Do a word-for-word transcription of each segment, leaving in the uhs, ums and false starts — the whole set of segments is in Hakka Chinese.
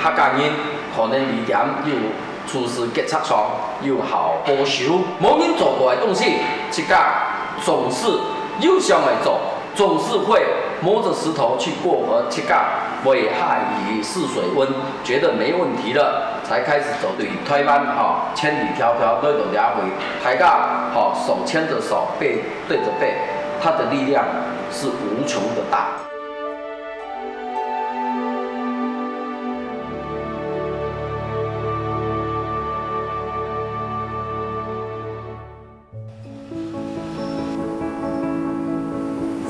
客家人可能理念有處事決策上有好保守，無人做過个東西，自家總是有想愛做，總是會摸著石頭去過河，自家會下雨試水溫，覺得沒問題了，才開始走。對台灣哈，千里迢迢來到這位，大家哈，手牽著手，背對著背，它的力量是無窮的大。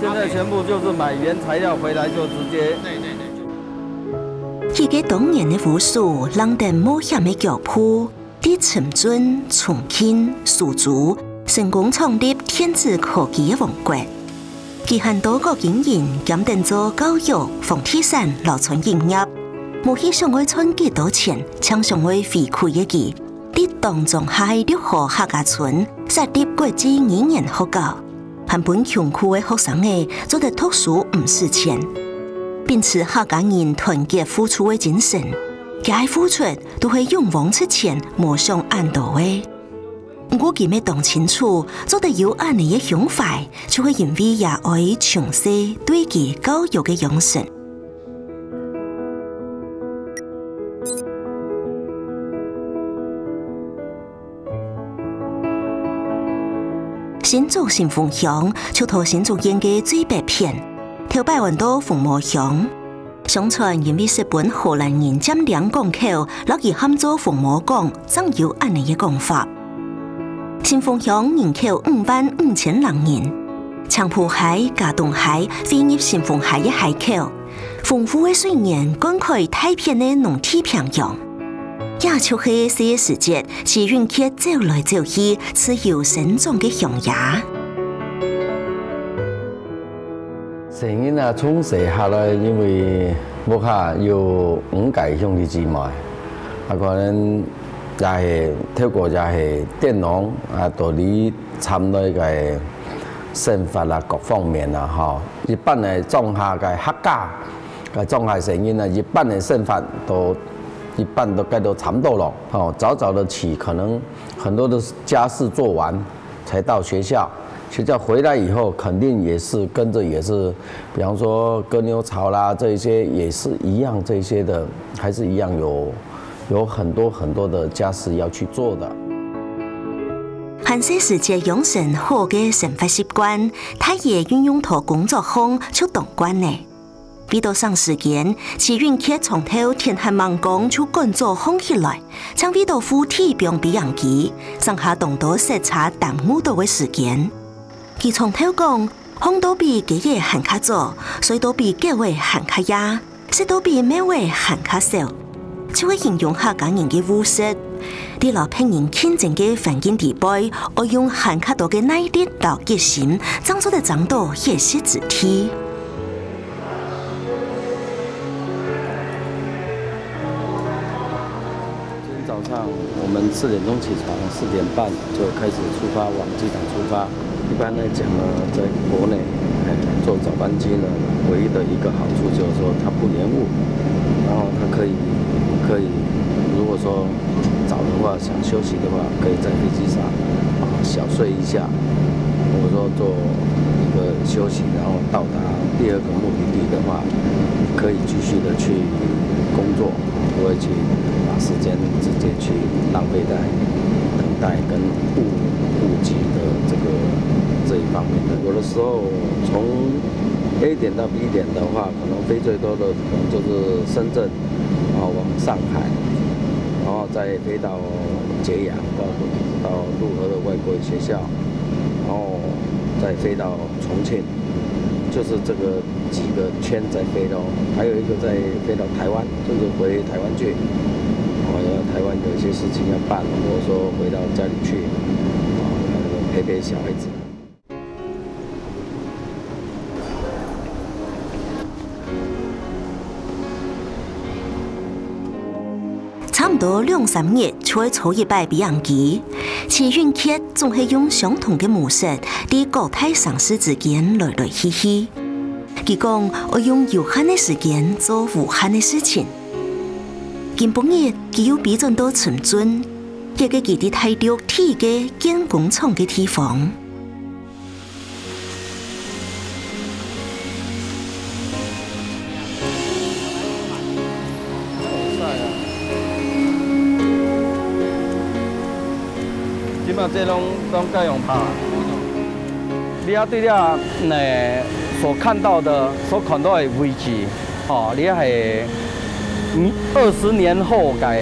現在全部就是買原材料回來就直接。一個當年个烏手，跈等冒險个腳步，在深圳、重慶、蘇州，成功創立電子科技个王國。佢還多過經營兼等做教育、房地產摎餐飲業，無去想愛賺幾多錢，淨想愛回饋个佢， 在當莊下个六和客家村設立國際語言學校，還分窮苦个學生仔做得讀書毋使錢。秉持客家人團結互助个精神，佢个付出都係勇往直前，無想恁多个。毋過佢乜當清楚，做得有恁呢个胸懷，就係因為爺哀從細對佢教育个養成。 新竹新豐鄉就在新竹縣个最北片，頭擺安到紅毛鄉。相傳因為識分荷蘭人佔領港口，摎佢喊做紅毛港，正有恁呢个講法。新豐鄉人口五萬五千零人，青埔溪、佳冬溪匯入新豐溪个溪口， 豐富个水源灌溉大片个農地平洋。這就係細个時節，徐永傑走來走去，自由生長个鄉野。細人啊，從細下來，因為屋下有五個兄弟姊妹，啊，可能也係透過也係電腦啊，到你參來个生活啊，各方面啊，吼。一般个莊下个客家 該莊下細人啊，一般个生活都，一般都該都差不多了。哦，早早的起，可能很多的家事做完才到學校。學校回來以後，肯定也是跟著也是，比方說割牛草啦，這一些也是一樣，這一些的還是一樣有，有很多很多的家事要去做的。還細時節養成好个生活習慣，大人運用到工作項就當慣呢。 為著省時間，徐永傑長透天還吂講就趕早䟘起來，正為著赴地磅比影機，省下當多塞車耽誤著个時間。佢長透講，䟘到比雞仔還較早，睡到比狗仔還較夜，食到比貓仔還較少，就係形容客家人个務實。在摎別人競爭个環境底背，愛用還較多个耐力摎決心，正做得爭到一席之地。 今天早上我們四點鐘起床，四點半就開始出發，往機場出發。一般來講呢，在國內，哎，坐早班機呢，唯一的一個好處就是說它不延誤，然後它可以，可以，如果說早的話，想休息的話，可以在飛機上，啊，小睡一下，或者說做一個休息，然後到達第二個目的地的話，可以繼續的去工作。 不會去把時間直接去浪費在等待跟誤，誤機的這個，這一方面的。有的時候從A點到B點的話，可能飛最多的可能就是深圳，然後往上海，然後再飛到揭陽，到，到陸河的外國語學校，然後再飛到重慶。 就是這個幾個圈在飛咯，還有一個在飛到台灣，就是回台灣去。哦，因為台灣有一些事情要辦，或者說回到家裡去，哦，陪陪小孩子。 差毋多兩三日就會坐一擺飛行機，徐永傑總係用相同个模式，在各大城市之間來來去去。佢講，愛用有限个時間做無限个事情。今晡日佢又飛轉到深圳，一個佢在大陸第一個建工廠个地方。 這馬這攏，攏蓋用拍。你要對這，呃，所看到的，所看到的位置，哦，你還，嗯，二十年後改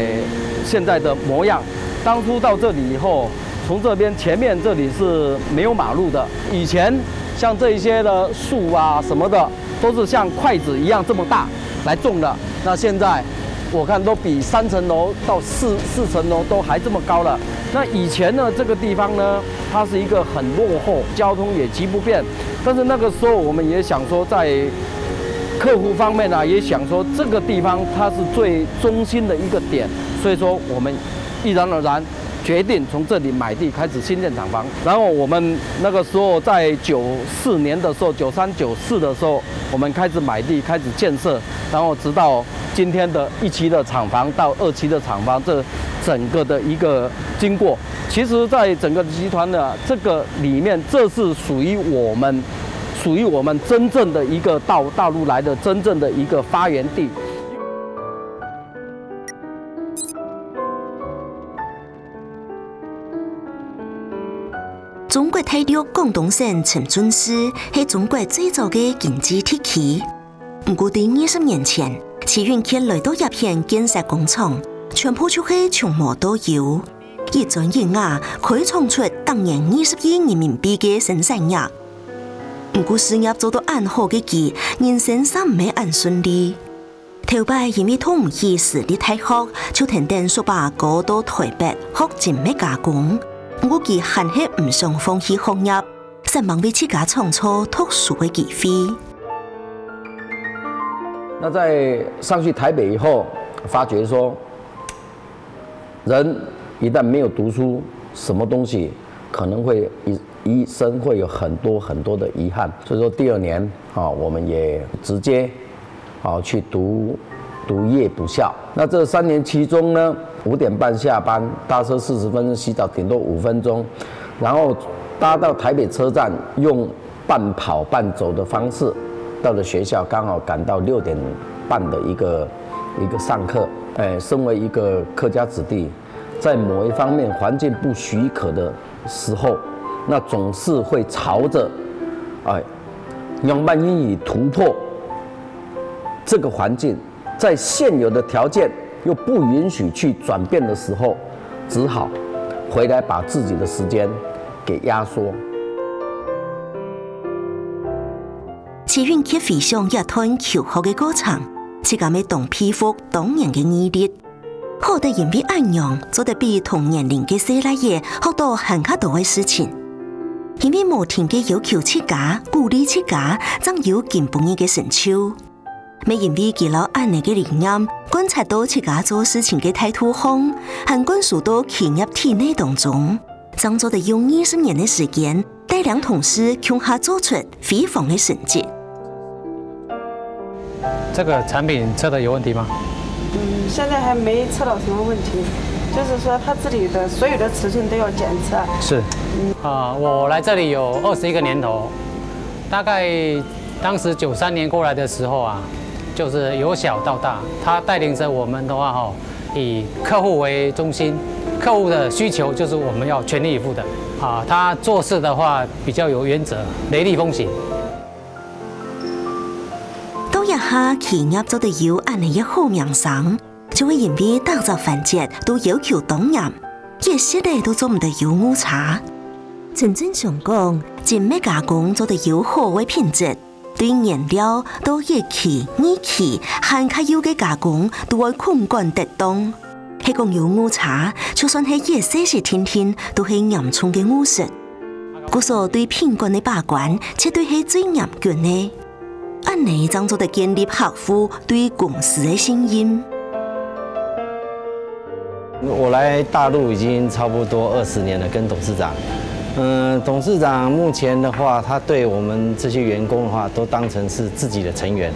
現在的模樣。當初到這裡以後，從這邊前面這裡是沒有馬路的，以前像這一些的樹啊什麼的， 都是像筷子一樣這麼大來種的。那現在我看都比三層樓到四，四層樓都還這麼高了。那以前呢，這個地方呢，它是一個很落後，交通也極不便。但是那個時候我們也想說，在客戶方面啊，也想說這個地方它是最中心的一個點，所以說我們毅然而然決定從這裡買地開始新建廠房。然後我們那個時候在九四年的時候，九三九四的時候，我們開始買地，開始建設，然後直到今天的一期的廠房到二期的廠房，這整個的一個經過。其實，在整個集團的這個裡面，這是屬於我們，屬於我們真正的一個到大陸來的真正的一個發源地。 中國大陸廣東省深圳市係中國最早个經濟特區。毋過，在二十年前，徐永傑來到這片建設工廠，全部就係從無到有，一磚一瓦開創出逐年二十億人民幣个生產額。毋過，事業做到恁好个佢，人生嗄毋係恁順利。 頭擺因為讀毋起私立大學，就跈等叔伯哥到臺北學精密加工。毋過佢還係毋想放棄學業，煞猛為自家創造讀書个機會。那在上去台北以後，發覺說，人一旦沒有讀書，什麼東西可能會一，一生會有很多很多的遺憾。所以說第二年，啊，我們也直接，啊，去讀，讀夜補校。那這三年其中呢，五點半下班，搭車四十分鐘，洗澡頂多五分鐘，然後搭到台北車站，用半跑半走的方式，到了學校剛好趕到六點半的一個，一個上課。哎，身為一個客家子弟，在某一方面環境不許可的時候，那總是會朝著，哎，仰般願意突破這個環境，在現有的條件又不允許去轉變的時候，只好回來把自己的時間給壓縮。徐永傑回想這段求學个過程，自家乜當佩服當年个毅力。好得因為恁樣，做得比同年齡个細倈仔學到還較多个事情。因為無停个要求自家、鼓勵自家，正有今晡日个成就。 乜因為佢摎恁仔个理念，觀察到自家做事情个態度項，還灌輸到企業體內當中，正做得用二十年个時間，帶領同事共下做出輝煌个成績。這個產品測的有問題嗎？嗯，現在還沒測到什麼問題，就是說它這裡的所有的尺寸都要檢測。是，啊，我來這裡有二十一個年頭，大概當時九三年過來的時候啊，就是由小到大，他帶領著我們的話吼，以客戶為中心，客戶的需求就是我們要全力以赴的。啊，他做事的話比較有原則，雷厲風行。到這下，企業做得有恁仔一好名聲，就係因為逐隻環節都要求當嚴，一息仔都做毋得有誤差。陳振雄講，精密加工做得有好个品質， 對原料到一期、二期，還較幼个加工都愛控管得當。係講有誤差，就算係一息息定定，都係嚴重个誤失。故所對品管个把關，絕對係最嚴謹个。恁仔正做得建立客戶對公司个信任。 我來大陸已經差不多二十年了，跟董事長。嗯，董事長目前的話，他對我們這些員工的話，都當成是自己的成員，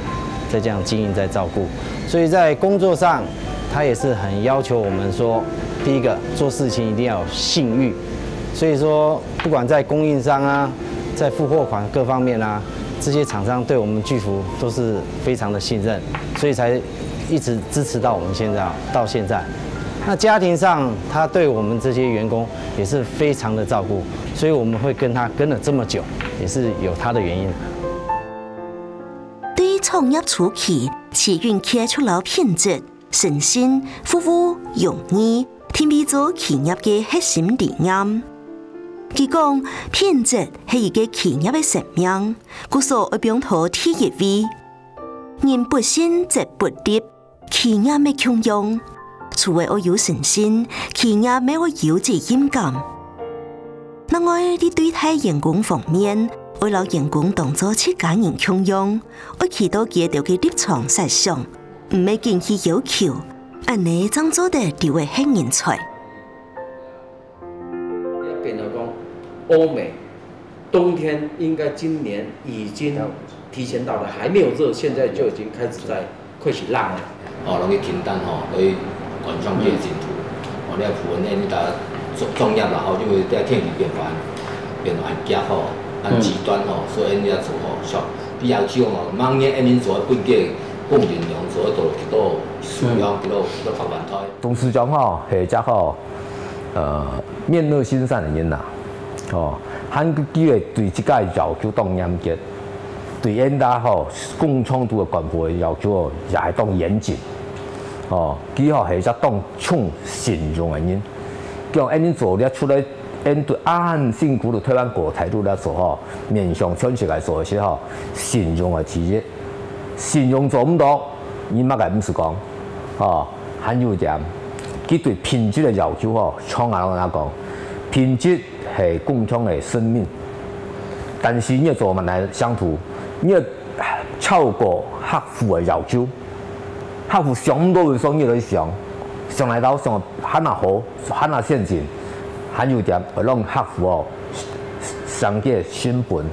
在這樣經營在照顧。所以在工作上，他也是很要求我们说，第一个做事情一定要有信誉，所以说不管在供应商啊，在付货款各方面啊，这些厂商对我们巨福都是非常的信任，所以才一直支持到我们现在到现在。那家庭上，他对我们这些员工也是非常的照顾，所以我们会跟他跟了这么久，也是有他的原因。对创业初期，徐永傑就摎品质、誠信、服务、容易，定位做企業个核心理念。佢講，品质係一个企業个生命，故所愛放到第一位。人不信則不立，企業乜共樣。除了愛有誠信，企業乜愛有責任感。另外，在對待員工方面，愛摎員工當做自家人共樣，愛企到佢兜个立場設想，毋係緊去要求，恁呢正做得留得核人才。變到講，歐美冬天應該今年已經提前到了，還沒有熱，現在就已經開始在開始冷了。哦，攏去訂單吼，所以觀眾也真多。哦，你看普文那你打中中藥了吼，因為在天氣變化，變化很急吼，很極端吼，所以你要做吼，像比較久吼，明年恁樣做分給供應量做到幾多數量，幾多幾多百萬台。董事長吼，或者吼，呃，面熱心善的人呐，哦，還佢个對自家要求當嚴格，對現在吼工廠肚个幹部个要求也係當嚴謹。哦，佢吼係一隻當重信用个人，講恁樣做了出來，恁對恁辛苦个台灣過大陸來說吼，面向全世界說个時候，信用个第一。 信用做毋到，你麼个毋使講。哦，還有一點，佢對品質个要求吼，像𠊎摎大家講，品質係工廠个生命。但是你做麼个來相處，你超過客戶个要求，客戶想毋到个時候，你就想，想來到想還較好，還較先進，還有一點，愛讓客戶哦，上个成本，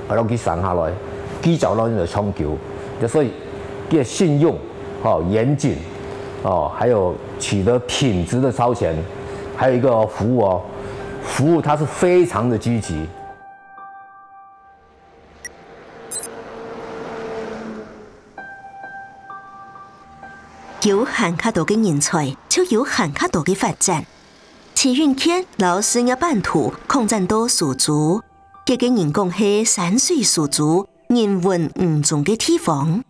愛讓佢省下來，佢就讓你長久。 就所以，這个信用，吼，嚴謹，哦，還有取得品質的超前，還有一個服務哦，服務他是非常的積極。有還較多个人才，就有還較多个發展。徐永傑摎事業版圖擴展到蘇州，這个人講係山水蘇州， 人文五中个地方。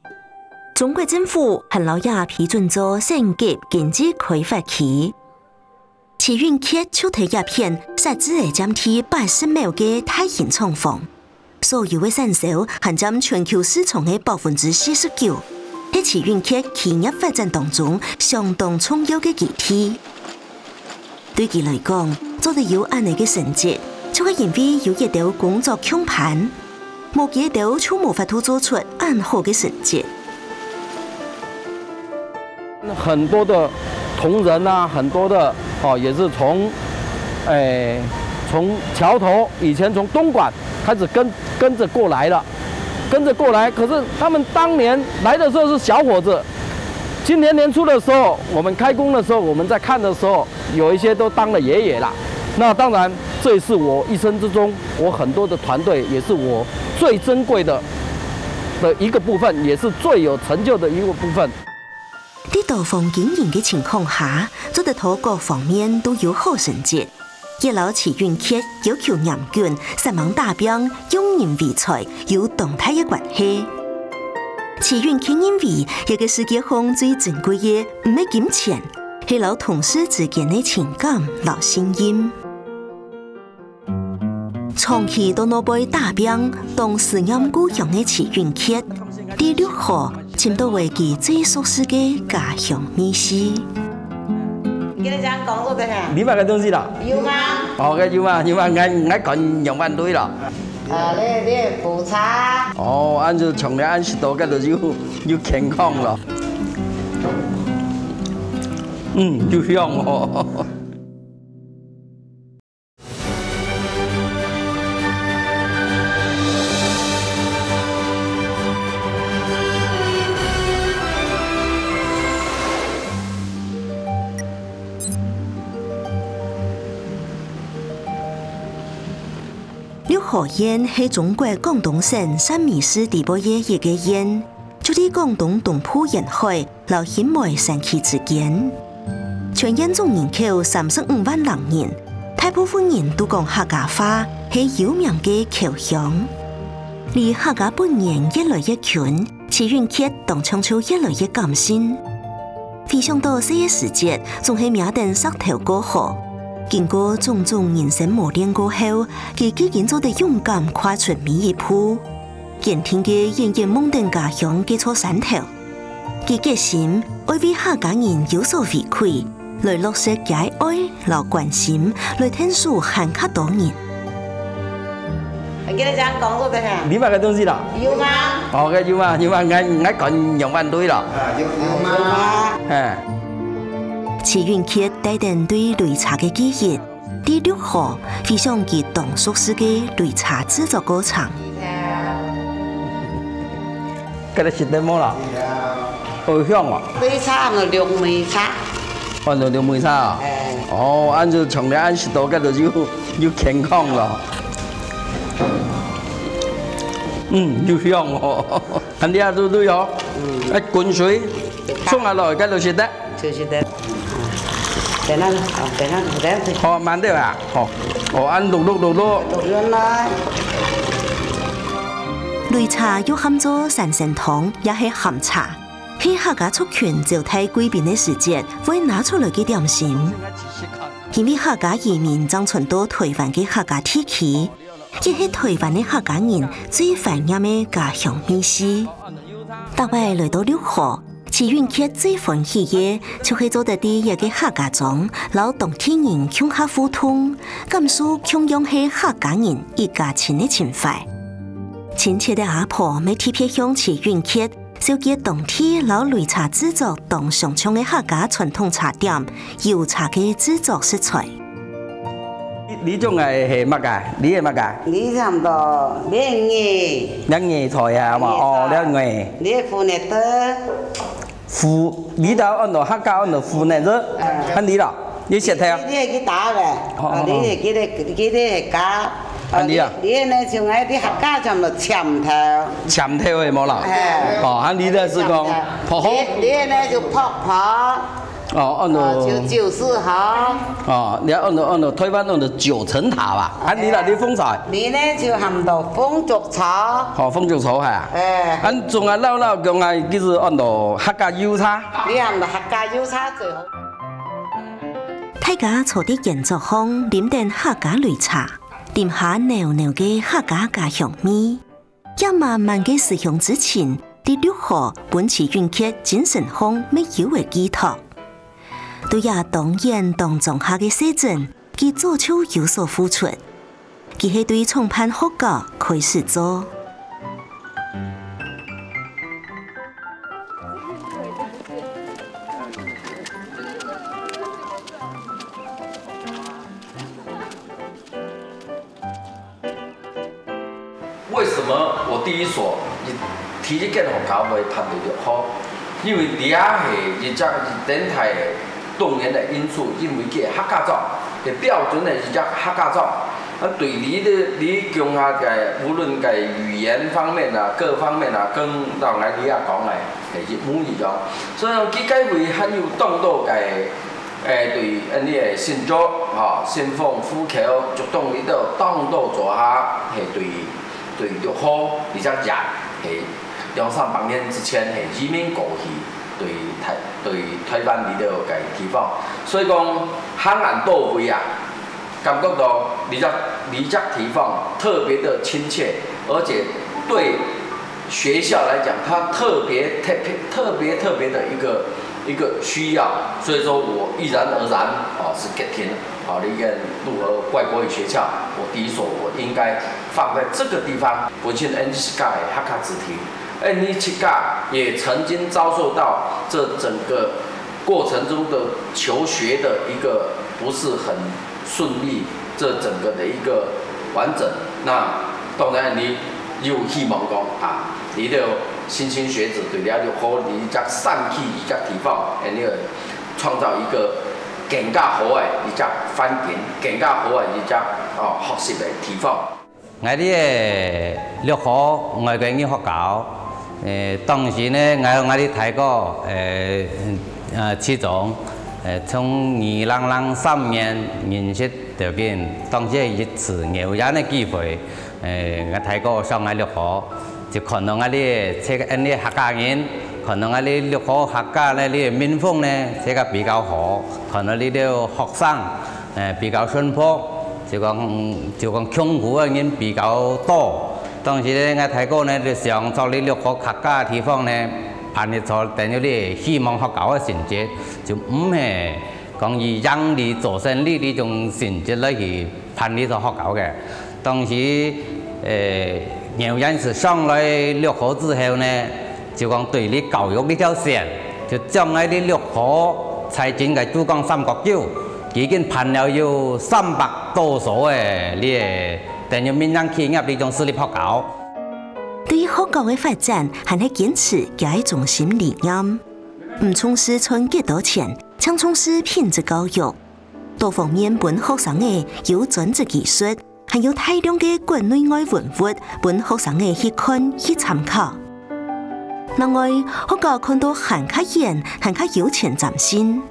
中國政府還摎這批准做省級經濟開發區。徐永傑就在這片設置个佔地八十畝个大型廠房，所有个產銷還佔全球市場个百分之四十九，係徐永傑企業發展當中相當重要个基地。 對佢來講，做得有恁呢个成績，就係因為有一兜工作共伴，無佢兜就無法度做出恁好个成績。很多的同仁啊，很多的哦，也是從，哎，從橋頭，以前從東莞開始跟跟着過來了，跟着過來。可是他們當年來的時候是小伙子，今年年初的時候，我們開工的時候，我們在看的時候，有一些都當了爺爺了。那當然，這也是我一生之中，我很多的團隊，也是我最珍貴的的一個部分，也是最有成就的一個部分。在多方經營个情況下，做得到各方面都有好成績。 也摎徐永傑要求嚴謹，煞猛打拚，用人為才，有當大个關係。徐永傑認為，這个世界項最珍貴个毋係金錢，係摎同事之間个情感摎信任。長期到外背打拚，當思念故鄉个徐永傑，在六號 尋到位佢最熟識个家鄉味緒。今日這樣講做得哈？你買个東西啦？有嗎？哦，該有嘛，有嘛，𠊎𠊎看兩萬對啦。啊，你你補茶。哦，恁就從來恁食到，該就有有健康咯。嗯，有香哦。河縣係中國廣東省汕尾市底背个一個縣，就在廣東東部沿海摎興梅山區之間。全縣總人口三十五萬零人，大部分人都講客家話，係有名个僑鄉。離客家本源越來越近，徐永傑當像就越來越感性。 回想到細个時節，總係摸等石頭過河。經過種種人生磨練過後，佢既經做得勇敢跨出每一步，堅定个遠遠望等家鄉該座山頭。佢決心愛為客家人有所回饋，來落實厥个愛摎關心，來𢯭手還較多人。 你个講講做得哈？你買个東西啦？有嗎？哦，該有嗎？有嗎？𠊎，𠊎看兩萬對啦。啊，有，有嗎？哎。徐永傑帶等對擂茶个記憶，在六河，回想佢當熟事个擂茶製作過程。 該个食得無啦？好香哦。擂茶，綠莓茶。哦，綠，綠莓茶哦。哎。哦，恁就從來恁食到，該就又，又健康咯。嗯，又香哦。恁你啊，對，對哦。嗯。哎，滾水，沖下來，該就食得。 就是的。等下，哦，等下，等下。好，慢點啊，好。哦，恁摝摝摝摝。摝摝來。擂茶又喊做三牲湯，也係鹹茶，係客家族群招待貴賓个時節會拿出來个點心。因為客家移民正傳到臺灣个客家地區， 也係臺灣个客家人最懷念个家鄉味緒。逐擺來到六河，徐永傑最歡喜个就係做得在這個客家庄，摎當地人共下互動，感受共樣係客家人一家親个情懷。親切个阿婆乜特別向徐永傑 紹介當地摎擂茶製作當相像个客家傳統茶點，油茶个製作食材。你，你種个係麼个？你係麼个？你差毋多，你係艾。你艾菜啊，係無？哦，你艾。你係胡茼豆。胡，你兜安到客家安到胡茼豆，嗯。恁樣咯，你識聽？你係去打个，哦，哦，哦。你係去个，去个係假。 恁樣啊。你，你呢，像𠊎兜客家叫做攕頭。攕頭个無啦？哎。哦，恁樣个係講，攕頭。烰好。你，你呢，就烰烰。哦，安到。哦，就，就是好。哦，你安到，安到，臺灣安到九層塔吧？恁樣啦，哎。你風采。你呢，就喊到紅櫝草。哦，紅櫝草哈。哎。恁總啊，老老講啊，其實安到客家油茶。你喊到客家油茶最好。大家坐在圓桌項，啉等客家擂茶。 啉下濃濃个客家家鄉味，這滿滿个思鄉之情，在六河分徐永傑精神項乜有个寄託。對這當遠當莊下个細鎮，佢早就有所付出。佢係對創辦學校開始做。 為什麼我第一所，第一間學校會辦到六號？因為這係一隻當大个動員个因素，因為佢客家庄，係標準个一隻客家庄。啊，對你个，你鄉下个，無論个語言方面啊，各方面啊，跟到𠊎這下講个，係一模一樣。所以講，佢該位還有當多个 誒，對，恁呢个新竹，吼，新豐、湖口、竹東這兜當多庄下，係對，對六號，而且也係兩三百年之前係移民過去，對臺，對臺灣這兜个地方。所以講，還恁多位啊，感覺到這隻，這隻地方特別的親切，而且對 學校來講，它特別特別特別特別的一個一個需要，所以說我毅然而然，哦，係決定，哦，這個六河外國語學校，我第一所我應該放在這個地方，分𠊎等自家个客家子弟，𠊎等自家也曾經遭受到這整個過程中的求學的一個不是很 順利這整個的一個完整。那當然你有希望講啊，你兜莘莘學子對這六號這隻山區這隻地方，恁呢創造一個更加好个一隻環境，更加好个一隻，哦，學習个地方。𠊎這个六河外國語學校，呃，當時呢，𠊎，𠊎个大哥，呃，呃，其中，呃，從二零零三年認識到今，當時一次偶然个機會，呃，𠊎大哥上𠊎六河，就看到𠊎這，這个，𠊎這客家人，看到𠊎這六河客家呢，這民風呢，這个比較好，看到這兜學生，呃，比較淳樸。 就講，就講窮苦个人比較多。當時呢，𠊎大哥呢，就想在這六河客家地方呢，辦一所等於這希望學校个成績，就毋係講以盈利做生理這種成績來去辦這所學校个。當時，呃，牛園是上來六河之後呢， 就講對這教育這條線，就將𠊎這六河在今个珠江三角洲，已經辦了有三百多所个這个等於民營企業這種私立學校。對於學校个發展，還係堅持佢个中心理念，毋重視賺幾多錢，淨重視品質教育。 多方面分學生仔有專職技術，還有大量个國內外文物分學生仔去看、去參考。另外，學校看到還較遠、還較有前瞻性，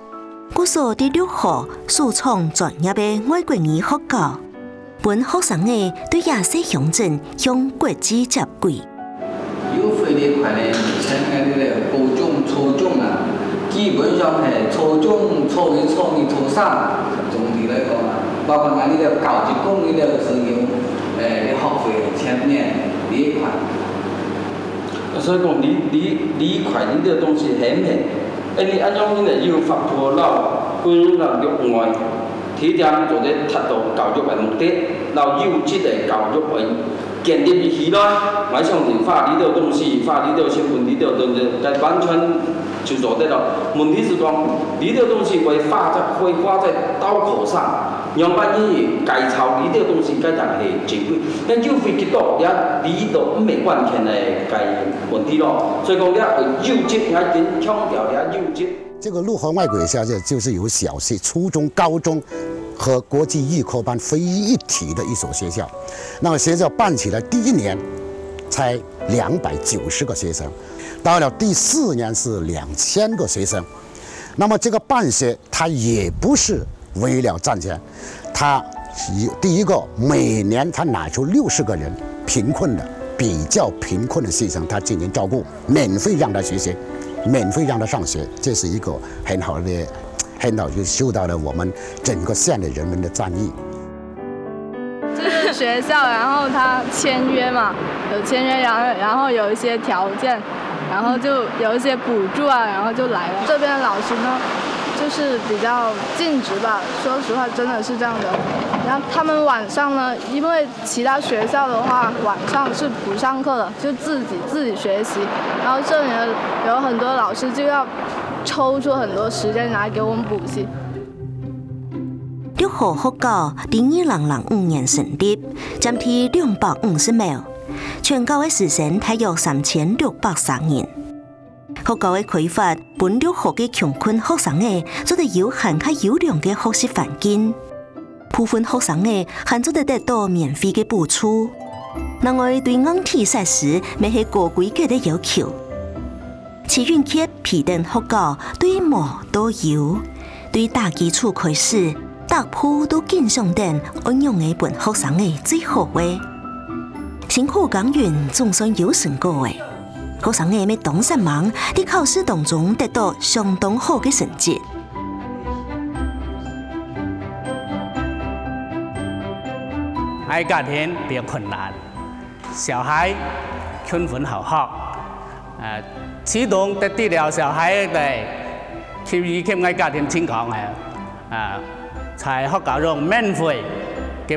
故所在六河首創專業个外國語學校，分學生仔對這細鄉鎮向國際接軌。 有分這塊呢，像𠊎這个高中、初中啊，基本上係初中、初一、初二、初三，總體來講啊，包括𠊎這个教職工這个時候，誒，這學費全免這一塊。所以講，你，你，你一塊你這東西很很，誒，你按照你个有法度了，分人家用愛，提點做得達到教育个目的，然後有質个教育个 建立起來，𠊎相信畫這兜東西，畫這兜新聞，這兜東西，該完全就做得了。問題是講，這兜東西會花在，會花在刀口上，仰般去改造這兜東西，該正係珍貴。但有費幾多，也這都毋係關鍵个該問題咯。所以講，這有質，𠊎緊強調這有質。 这个六河外国语学校就是由小学、初中、高中和国际预科班汇于一体的一所学校。那么学校办起来第一年才两百九十个学生，到了第四年是两千个学生。那么这个办学，它也不是为了赚钱，它第一个，每年它拿出六十个人，贫困的、比较贫困的学生，它进行照顾，免费让他学习，免费让他上学，这是一个很好的，很好就受到了我们整个县的人民的赞誉。就是学校，然后他签约嘛，有签约，然后然后有一些条件，然后就有一些补助啊，然后就来了。这边的老师呢，就是比较尽职吧，说实话真的是这样的。然后他们晚上呢，因为其他学校的话晚上是不上课的，就自己自己学习。然后这里呢，有很多老师就要抽出很多时间来给我们补习。六河学校在二零零五年成立，占地两百五十亩，全校个师生大约三千六百三人。学校个开发分六河个穷困学生仔做得有还较优良个学习环境。部分学生仔还做得得到免费个补助。另外，对硬体设施乜系高规格个要求。徐永傑皮等学校对无到有，对打基础开始，逐步都紧想等，仰仔分学生仔最好个。辛苦耕耘总算有成果个，学生仔乜当煞猛，在考试当中得到相当好个成绩。 𠊎家庭比較困難，小孩均分好學，呃，其中得知了小孩个，佢以及𠊎家庭情況个，啊，在學校中免費个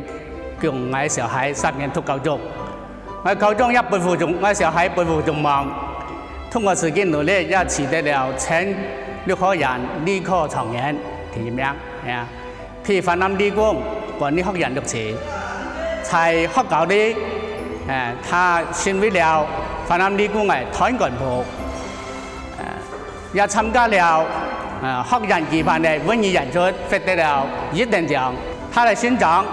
供𠊎小孩三年讀高中。 𠊎高中也不負眾，𠊎小孩不負眾望，通過自己努力也取得了全六河縣理科狀元第一名，哎呀，被華南理工管理學院錄取。在學校裡，哎，他成為了華南理工个團幹部。 也參加了，呃，學院舉辦个文藝演出，獲得了一等獎。他个兄長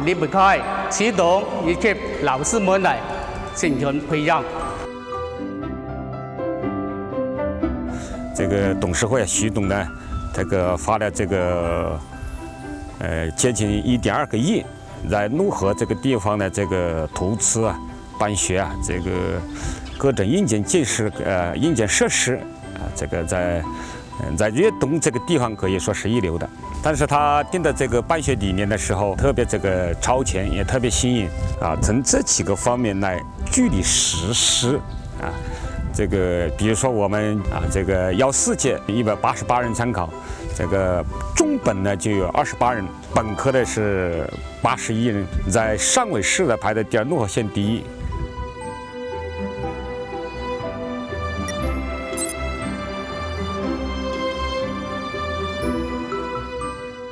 離不開，啟動以及老師們來進行培養。這個董事會啟動呢，這個花了這個，呃，接近一點二個億，在怒河這個地方呢，這個投資啊、辦學啊，這個各種硬件建設，呃，硬件設施啊，這個在，嗯，在越冬這個地方可以說是一流的。 但是他定的這個辦學理念的時候，特別這個超前，也特別新穎啊，從這幾個方面來具體實施啊。這個比如說我們啊，這個幺四屆一百八十八人參考，這個中本呢就有二十八人，本科的是八十一人，在汕尾市的排在第二，怒河縣第一。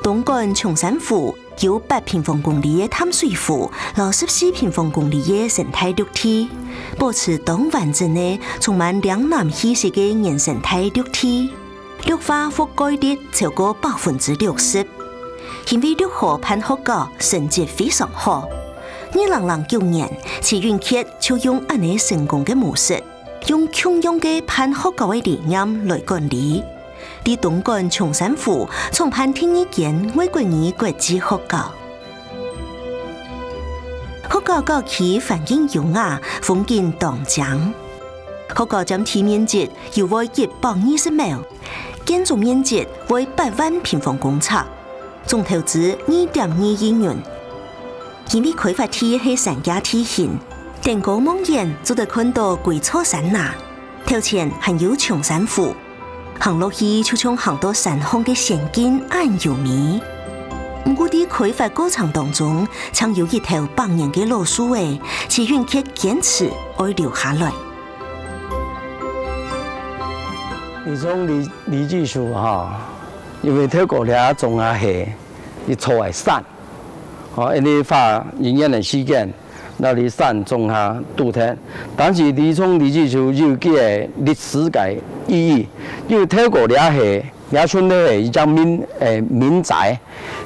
東港松山湖有八平方公里个淡水湖，摎十四平方公里个生態綠地，保持當完整个、充滿嶺南氣息个原生態綠地。綠化覆蓋率超過百分之六十。因為綠河辦學校成績非常好，二零零九年，徐永傑就用恁呢成功个模式，用共樣个辦學校个理念來管理。 在東港松山湖創辦第二間外國語國際學校。學校校區環境優雅，風景當靚。學校佔地面積有會一百二十畝，建築面積會八萬平方公尺，總投資二點二億元。因為開發地係山腳地形，登高望遠做得看到歸座山林，頭前還有松山湖。 行落去就像行到山項个仙境恁優美。毋過在開發過程當中，正有一頭百年个老樹仔，徐永傑堅持愛留下來。你從李，李繼書哈，因為透過這種啊係一座个山，哦，因為花一年个時間， 那裡山種下堵忒。但是李聰李繼書有佢个歷史个意義，因為透過這係，這村个係一隻民，誒，民宅，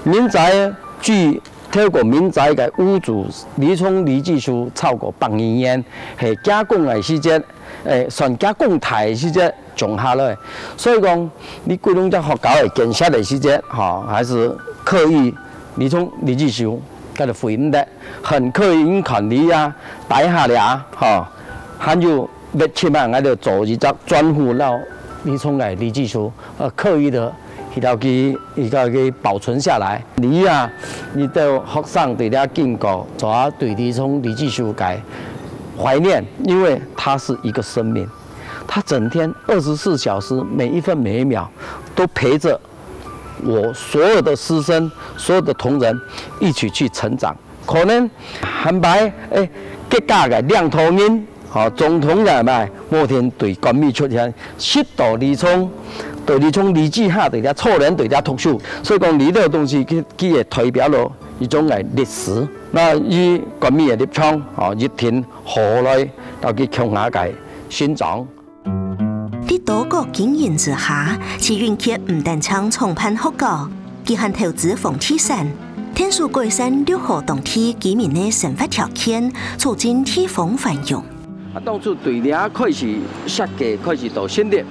民宅據透過民宅个屋主李聰李繼書超過百二年，係佢公个時節，誒，算佢公大个時節種下來。所以講，你桂林這學校个建設个時節，吼，還是刻意李聰李繼書，佢就回毋得。 很刻意看你啊，底下了啊，吼，還有別起碼𠊎就做一隻專戶，摎李聰个李繼書，呃，刻意的，去到佢，去到佢保存下來。你啊，你兜學生對這經過，主要對李聰李繼書个懷念，因為他是一個生命，他整天二十四小時，每一分每一秒都陪著 我所有的師生、所有的同仁一起去成長。可能還擺，誒，結果个領導人，吼，總統个嘛，無定對國民出現，識到李聰，對李聰李繼下對佢，初年對佢讀書。所以講，這兜東西佢，佢也代表了一種个歷史。那以國民个立場，吼，一定好來到佢共下个成長。 在多國經營之下，徐永傑毋單淨創辦學校，佢還投資房地產，𢯭手改善綠河當地居民个生活條件，促進地方繁榮。啊，當初對這開始設計，開始到成立，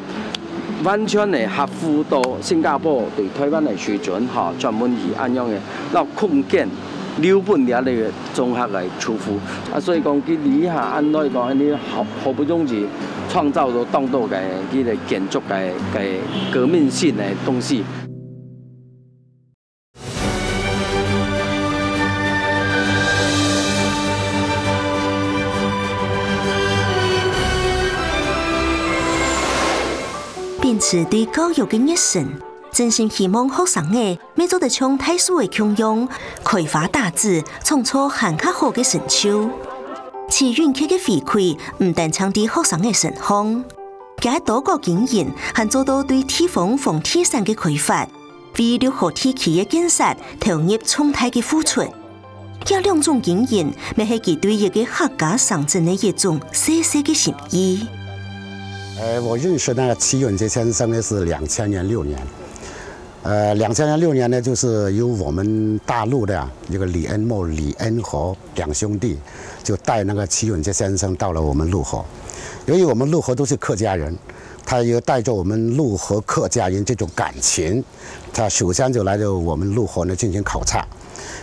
完全个合乎到新加坡對台灣个水準，吼，專門去恁樣个，摎空間留分這个 綜合來出發。啊，所以講，佢這下恁來講，恁呢好，好不容易創造到當多个，佢个建築个，个革命性个東西。秉持對教育个熱忱，真心希望學生仔 乜做得像大樹仔共樣，開花結子，創造還較好个成就。徐永傑个回饋，毋單淨在學生个身項，佢个多角經營，還做到對地方房地產个開發，為綠河地區个建設投入重大个付出。這兩種經營，乜係佢對一個客家城鎮个一種細細个心意。呃，我認識那個徐永傑先生呢，是兩千年、六年。呃，两千零六年呢，就是由我们大陆的啊，这个李恩墨、李恩和两兄弟，就带那个齐永杰先生到了我们陆河。由于我们陆河都是客家人，他又带着我们陆河客家人这种感情，他首先就来到我们陆河呢进行考察。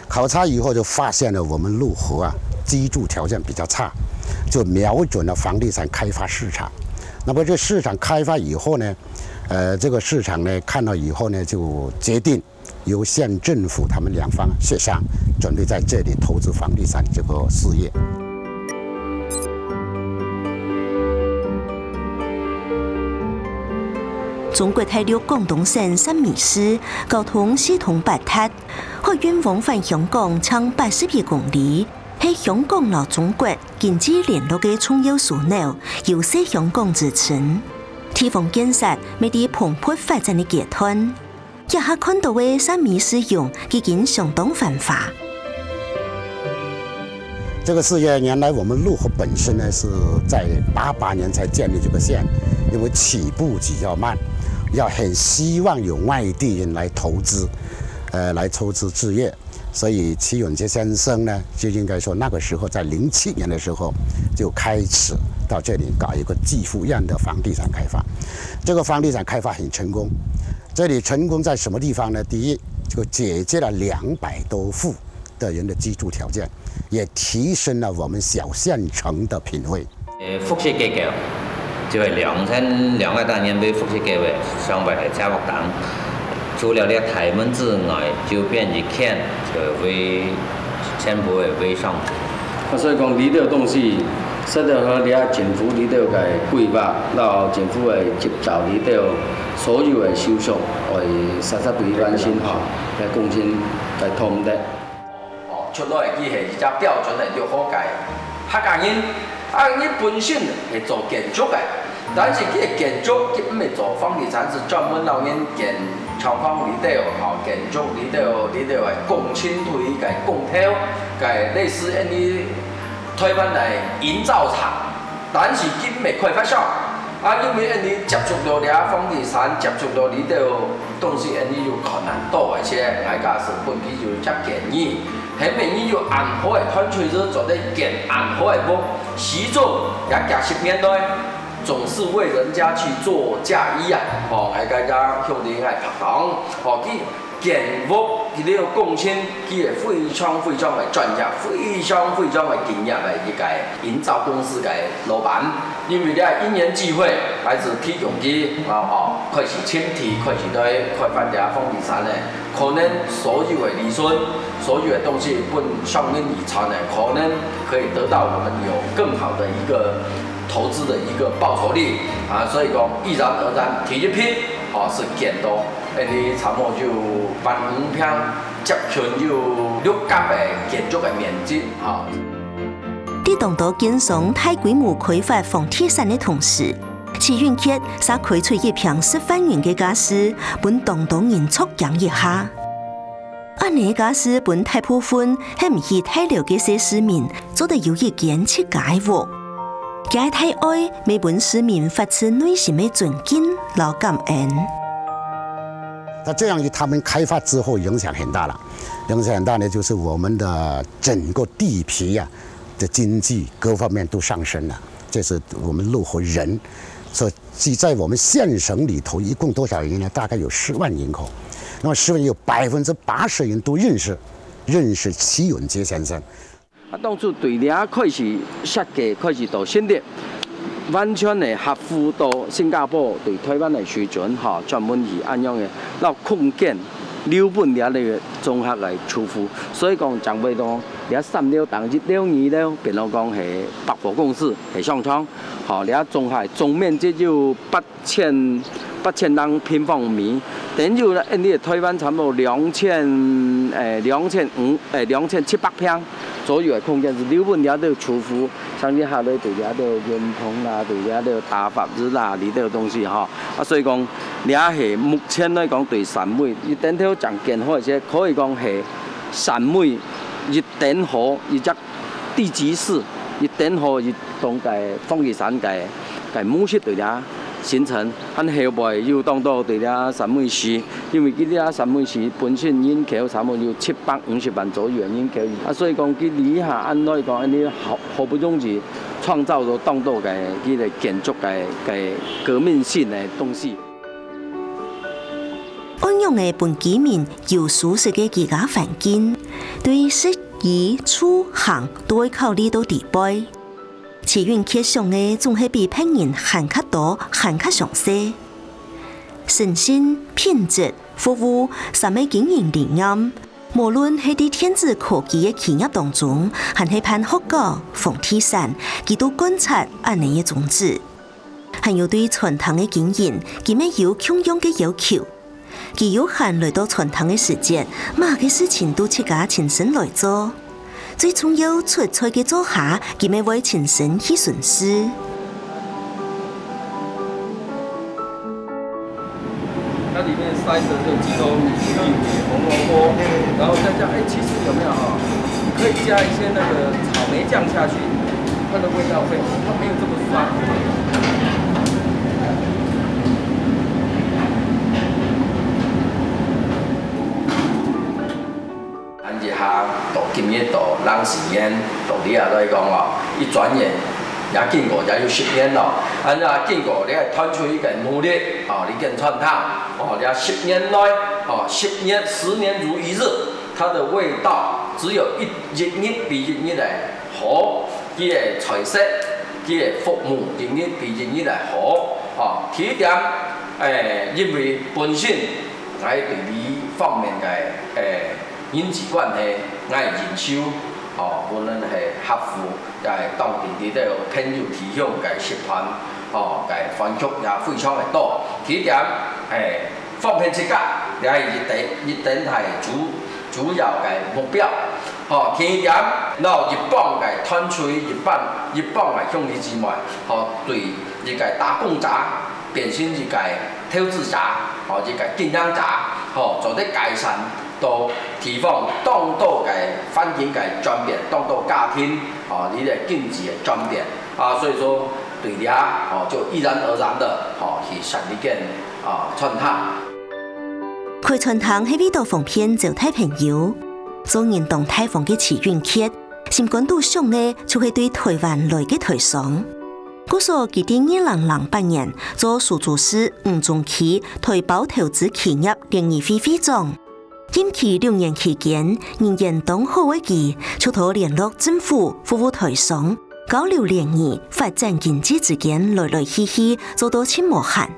考察以后就发现了我们陆河啊，居住条件比较差，就瞄准了房地产开发市场。那么这市场开发以后呢，呃，这个市场呢，看到以后呢，就决定由县政府他们两方协商，准备在这里投资房地产这个事业。中国大陆广东省汕尾市交通四通八达，海运往返香港长八十一公里，系香港摎中国经济联络个重要枢纽，有四香港之称。地方建设乜在蓬勃发展个阶段。 这下看到个汕尾市容已经相当繁华。这个事业原来我们陆河本身呢是在八八年才建立这个县，因为起步比较慢，要很希望有外地人来投资，呃，来投资置业。所以齐永杰先生呢，就应该说那个时候在零七年的时候就开始到这里搞一个济福苑的房地产开发。这个房地产开发很成功，这里成功在什么地方呢？第一，就解决了两百多户的人的居住条件，也提升了我们小县城的品位。呃，复式结构，就係兩千兩百多年被复式结构，上背係車屋頂。除了這大門之外，周邊一圈就會全部會圍上。啊，所以講，這兜東西，實在和這政府這兜个規劃，摎政府个執照這兜所有个手續，愛實實會完成吼，來公正來通得。 哦，出來佢係一隻標準个就好个客家人。啊，佢本身係做建築个，但是佢个建築佢毋係做房地產，係專門摎人建廠房裡頭，吼，建築裡頭，裡頭个工程隊个工頭，个類似恁呢台灣个營造廠。 但是佢毋係開發商。啊，因為恁呢接觸到這房地產，接觸到這兜東西，恁呢有困難多一些。𠊎假使本地有隻建議，係毋係你有恁好个團隊，做得建恁好个屋，始終也幾十年來，總是為人家去做嫁衣啊。吼，𠊎个兄弟𠊎拍檔，吼，佢 建屋，佢這个工程，佢係非常非常个專業，非常非常个敬業个一个營造公司个老闆。因為這因緣際會，還係提供佢，啊，哦，開始尋地，開始對開發這房地產呢，可能所有个利潤，所有个東西分上面遺產呢，可能可以得到我們有更好的一個投資的一個報酬率啊。所以講，自然而然第一批，哦，係建到 恁呢差毋多有萬五坪，接近有六甲个建築个面積，吼。在當多建商大規模開發房地產个同時，徐永傑也開出一坪十萬元个價數，分當多人著驚一下。恁呢个價數分大部分係毋起大樓个細市民，做得有一間自家个屋。佢个大愛，乜分市民發自內心个尊敬摎感恩。 那这样一他们开发之后影响很大了，影响很大呢，就是我们的整个地皮呀、的经济各方面都上升了。这是我们陆河人，所以在我们县城里头一共多少人呢？大概有十万人口。那么十万人有百分之八十人都认识，认识齐永杰先生。 啊，當初對這開始設計，開始到成立，完全係合乎到新加坡對台灣个水準，吼，專門去恁樣个，摎空間留分這个綜合个住戶。所以講，正會講，這三樓等一樓、二樓，變到講係百貨公司，係商場，吼，這綜合總面積有八千，八千零平方米，等於呢，恁呢台灣差不多兩千，誒，兩千五，誒，兩千七百坪左右个空間係留分這兜住戶，像你下來對這兜運動啦，對這兜打發日啦，這兜東西吼。啊，所以講，這係目前來講對汕尾，一等頭正建好一些，可以講係汕尾一等好一隻地級市，一等好一棟个房地產个个模式對這行程，恁後背又當多對這三尾市，因為佢這三尾市本身人口差不多有七百五十萬左右的人口，啊，所以講佢這下恁來講，恁呢好好不容易創造出當多个佢个建築个个革命性的東西。 仰仔分居民有舒適个居家環境，對食衣住行都會考慮到裡背。徐永傑想个總係比別人還較多、還較詳細。誠信、品質、服務三个經營理念，無論係在電子科技个企業當中，還係辦學校、房地產，佢都貫徹恁呢个宗旨。 還有對餐廳个經營，佢乜有共樣个要求。佢有閒來到餐廳个時節，麼个事情都自家親身來做。最重要，出菜个灶下，佢乜會親身去巡視。它裡面塞的就雞胸、魚、紅蘿蔔，然後再加，哎，其實有沒有哈？可以加一些那個草莓醬下去，它的味道會，它沒有這麼酸。恁一下到今日到零四年，到這下來講哦，一轉眼也經過也有十年了。恁樣經過這團隊个努力，哦，這間餐廳，哦，這十年來，哦，十年，十年如一日，它的味道只有一，一日比一日个好，佢个菜色，佢个服務一日比一日个好。哦，第一點，誒，因為本身𠊎對這方面个，誒，人際關係，𠊎个人手，哦，無論係客戶，也係當地這兜朋友提供个食飯，哦，个反覆也非常个多。第一點，誒， 方便自家，這係一定，一定係主，主要个目標。吼，第二點，然後一幫个團隊，一幫，一幫个兄弟姊妹，吼，對一个打工者變成一个投資者，吼，一个經營者，吼，做得改善到地方當多个環境个轉變，當多家庭，吼，佢个經濟个轉變。啊，所以說，對這，吼，就自然而然个，吼，去設立間 啊，餐廳。開餐廳係為著方便招待朋友。做人當大方个徐永傑，心肝肚想个就係對臺灣來个臺商。故所佢在二零零八年做蘇州市吳中區臺胞投資企業聯誼會會長。 任期六年期間，人緣當好个佢，就同聯絡政府、服務臺商、交流聯誼、發展經濟之間來來去去，做到盡無閒。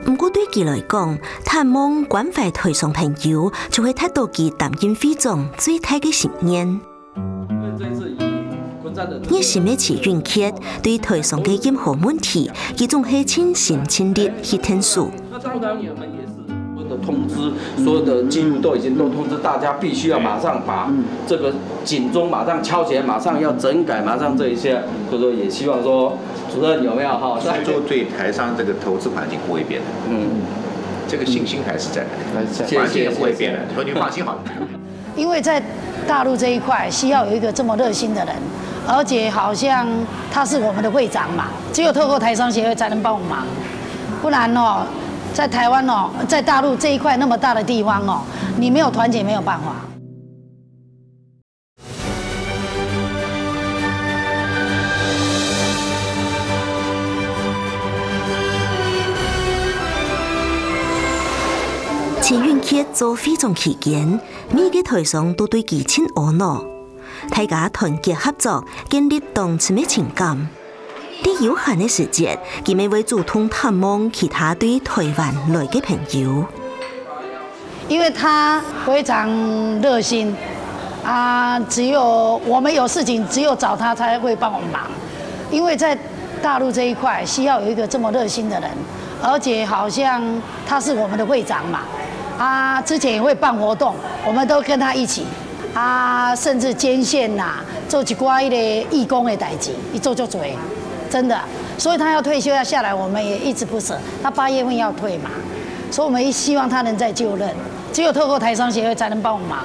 毋過對佢來講，探望關懷臺商朋友，就係達到佢擔任會長最大个心願。 熱心个徐永傑對臺商个任何問題，佢總係盡心盡力去𢯭手。那當然我們也是所有的通知，所有的記錄都已經都通知大家，必須要馬上把這個警鐘馬上敲起來，馬上要整改，馬上這一些，所以說也希望說主任有沒有哈？在就對臺商這個投資環境不會變的，嗯，這個信心還是在，還是在。環境也不會變的，所以你放心好了。 因為在大陸這一塊需要有一個這麼熱心的人，而且好像他是我們的會長嘛，只有透過台商協會才能幫我們忙，不然哦，在台灣哦，在大陸這一塊那麼大的地方哦，你沒有團結沒有辦法。 徐永傑做會長期間，每個臺商都對佢盡阿𧩣，大家團結合作，建立當深个情感。在有閒个時節，佢乜會主動探望其他對臺灣來个朋友。 因為他非常熱心啊，只有我們有事情，只有找他才會幫我們忙。因為在大陸這一塊需要有一個這麼熱心的人，而且好像他是我們的會長嘛，啊，之前也會辦活動，我們都跟他一起。 啊，甚至捐獻吶，做一寡彼个義工的代誌，伊做足濟，真的。所以他要退休要下來，我們也一直不捨。他八月份要退嘛，所以我們希望他能再就任，只有透過台商協會才能幫我忙，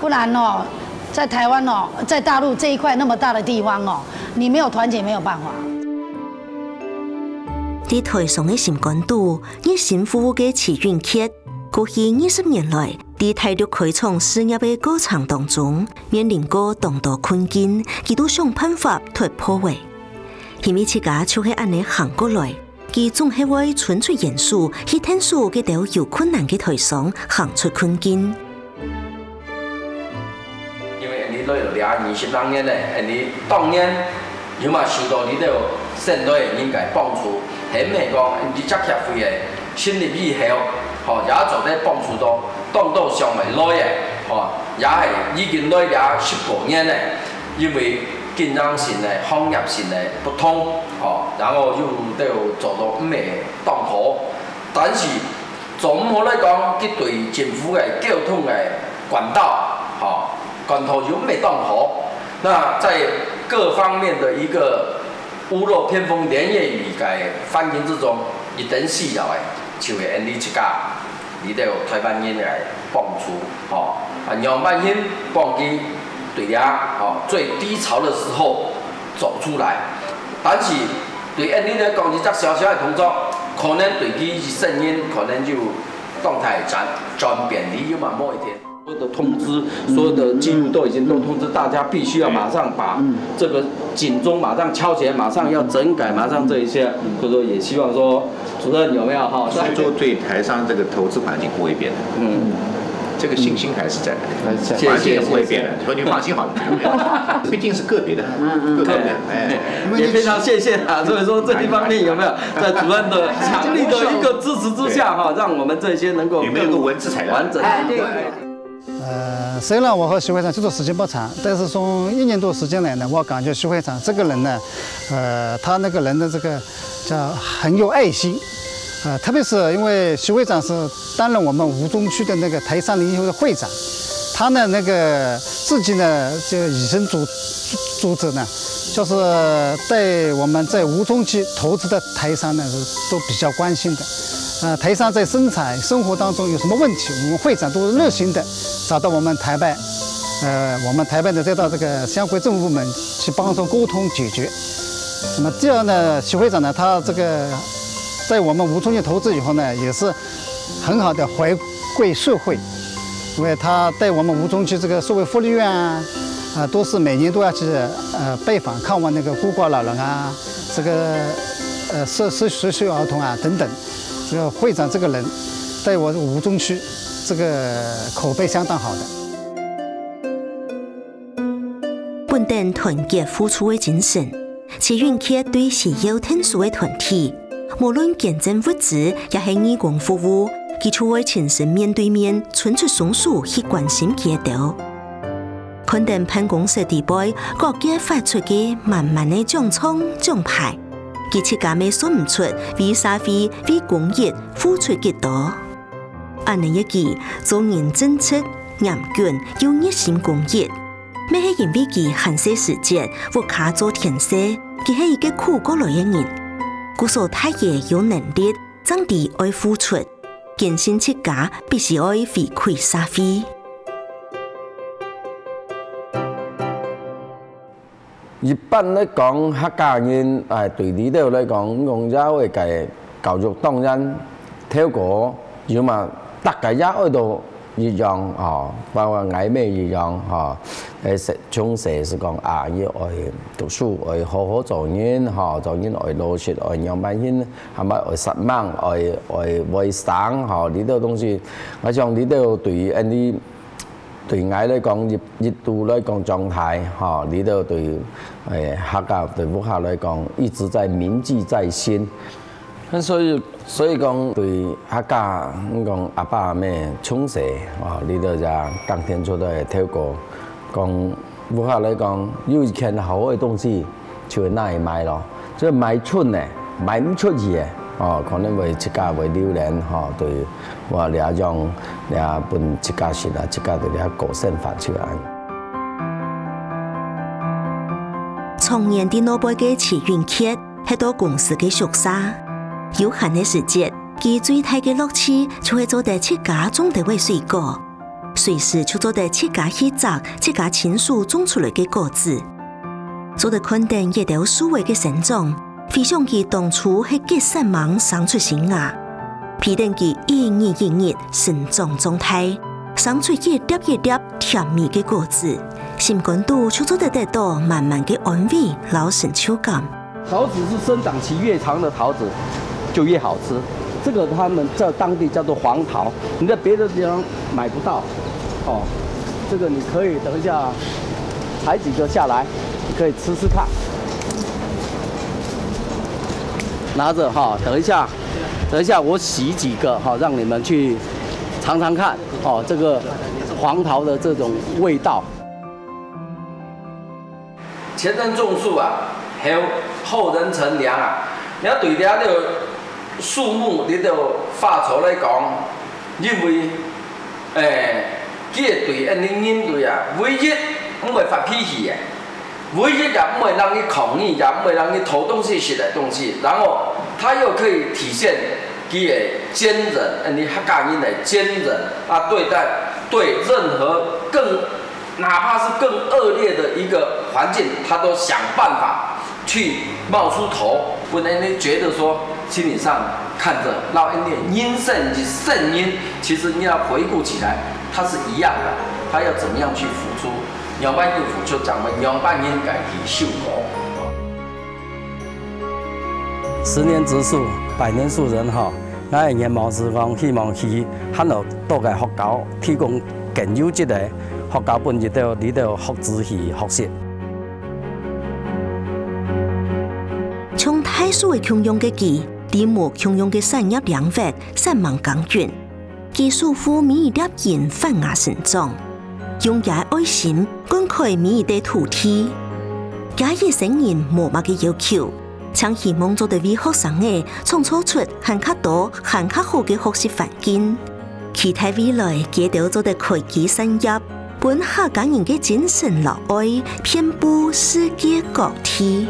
不然哦，在台灣哦，在大陸這一塊那麼大的地方哦，你沒有團結沒有辦法。在台商个心肝肚，熱心服務个徐永傑，過去二十年來，在大陸開創事業个過程當中，面臨過當多困境，佢都想辦法突破个。因為自家就係恁呢行過來，佢總係會伸出援手，去𢯭手該兜有困難个台商行出困境。 因為𠊎俚來了這二十零年呢，𠊎俚當然有嘛受到這兜省內个人个幫助，係毋係講𠊎俚這協會个成立以後，吼，也做得幫助到當多想愛來个，吼，也係已經來這十多年呢，因為經營性个、行業性个不同，吼，然後又都做到毋係當好，但是 總毋好來講，佢對政府个交通个管道，吼，管道又毋係當好。那在各方面的一個屋漏偏逢連夜雨个環境之中，一等需要个，就係𠊎俚自家，這兜台灣人个幫助，吼，啊，仰般形幫佢對這，吼，最低潮的時候走出來。但是 對𠊎俚來講，一隻小小个動作，可能對佢一生人可能就當大轉，轉變，你有嘛某一天。所有的通知，所有的記錄都已經都通知大家，必須要馬上把這個警鐘馬上敲起來，馬上要整改，馬上這一些，所以說也希望說主任有沒有哈？所以說對台商這個投資環境不會變的，嗯，這個信心還是在那裡，還是在。環境也不會變的，所以你放心好了，畢竟是個別的，個別的，哎。 也非常謝謝啊，所以說這一方面有沒有在主任的強力的一個支持之下哈，讓我們這些能夠有沒有個文字材料？完整。哎，對。呃，雖然我和徐會長接觸時間不長，但是從一年多時間來呢，我感覺徐會長這個人呢，呃，他那個人的這個叫很有愛心，呃，特別是因為徐會長是擔任我們吳淞區的那個台商聯誼會的會長，他呢那個自己呢就以身作作則呢，就是對我們在吳淞區投資的台商呢是都比較關心的。呃，台商在生產生活當中有什麼問題，我們會長都是熱心的找到我們台辦，呃，我們台辦的再到這個相關政府部門去幫助溝通解決。那麼第二呢，徐會長呢，他這個在我們吳淞區投資以後呢，也是很好的回饋社會，因為他在我們吳淞區這個社會福利院啊，啊，都是每年都要去，呃，拜訪看望那個孤寡老人啊，這個，呃，失，失，失学儿童啊等等。這個會長這個人，在我吳淞區這個口碑相當好的。本等團結互助个精神， 徐永傑對需要𢯭手个團體，無論捐贈物資也係義工服務，佢就會親身面對面伸出雙手去關心佢兜。看等辦公室裡背各界發出个滿滿个獎狀獎牌，佢自家乜算毋出為社會、為公益付出幾多。恁呢个佢，做人正直、嚴謹又熱心公益。 乜係因為佢還細時節，屋下做田事，佢係一個苦過來个人，故所大爺有能力，正知愛付出，堅信自家必須愛回饋社會。一般來講，客家人，哎，對這兜來講，講社會个教育當然 頭過，有嘛，大家也愛到一樣吼，包括𠊎乜一樣吼。誒，細，從細係講啊，你愛讀書，愛好好做人吼，做人愛老實，愛仰般形，還愛煞猛，愛，愛會生吼，這兜東西，𠊎想這兜對於恁呢，對𠊎來講，一，一度來講狀態吼，這兜對，誒，客家，對屋下來講，一直在銘記在心。 所以，所以講對客家，你講阿爸阿姆從細，哦，這兜也耕田出來个頭過，講屋下來講，有一件好个東西，就會拿去賣咯。就賣出呢，賣毋出去个，哦，可能會自家會留戀，吼，對，我這種，這分自家食啊，自家對這過生活就恁。長年在外背个徐永傑， 係到公司个宿舍。有閒个時節，佢最大个樂趣就係做得自家種兜仔水果，隨時就做得自家去摘自家親手種出來个果子。做得看等這兜樹仔个生長，回想起當初係結煞猛生出新芽，陪等佢一日一日成長長大，生出一粒一粒甜美个果子，心肝肚就做得得到滿滿个安慰摎成就感。 桃子是生長期越長的桃子就越好吃，這個他們在當地叫做黃桃，你在別的地方買不到。哦，這個你可以等一下採幾個下來，你可以吃吃看。拿著哈，等一下，等一下我洗幾個哈，讓你們去嚐嚐看哦，這個黃桃的這種味道。 前人種樹啊，後後人乘涼啊。你要對這个樹木、這个花草來講，因為，誒，佢會對恁呢人類啊，唯一毋會發脾氣个，唯一也毋會讓你抗議，也毋會讓你偷東西、食个東西，然後它又可以體現佢个堅韌，恁呢客家人个堅韌啊，對待，對任何更 哪怕是更惡劣的一個環境，他都想辦法去冒出頭。不能你覺得說，心理上看著，然後因為人生一生人，其實你要回顧起來，他是一樣的，他要怎麼樣去付出，仰般去付出，怎麼仰般應該去受苦。 十年植樹，百年樹人吼，𠊎个願望係講，希望去恁多个學校提供更優質个學校分這兜這兜學子去學習。像大樹个共樣个佢，在無共樣个產業領域煞猛耕耘。 佢守護每一粒仁發芽成長，用厥个愛心灌溉每一垤土地。厥一生人無麼个要求，淨希望做得為學生仔創造出還較多、還較好个學習環境。期待未來佢兜做得開枝散葉，分客家人个精神摎愛遍布世界各地。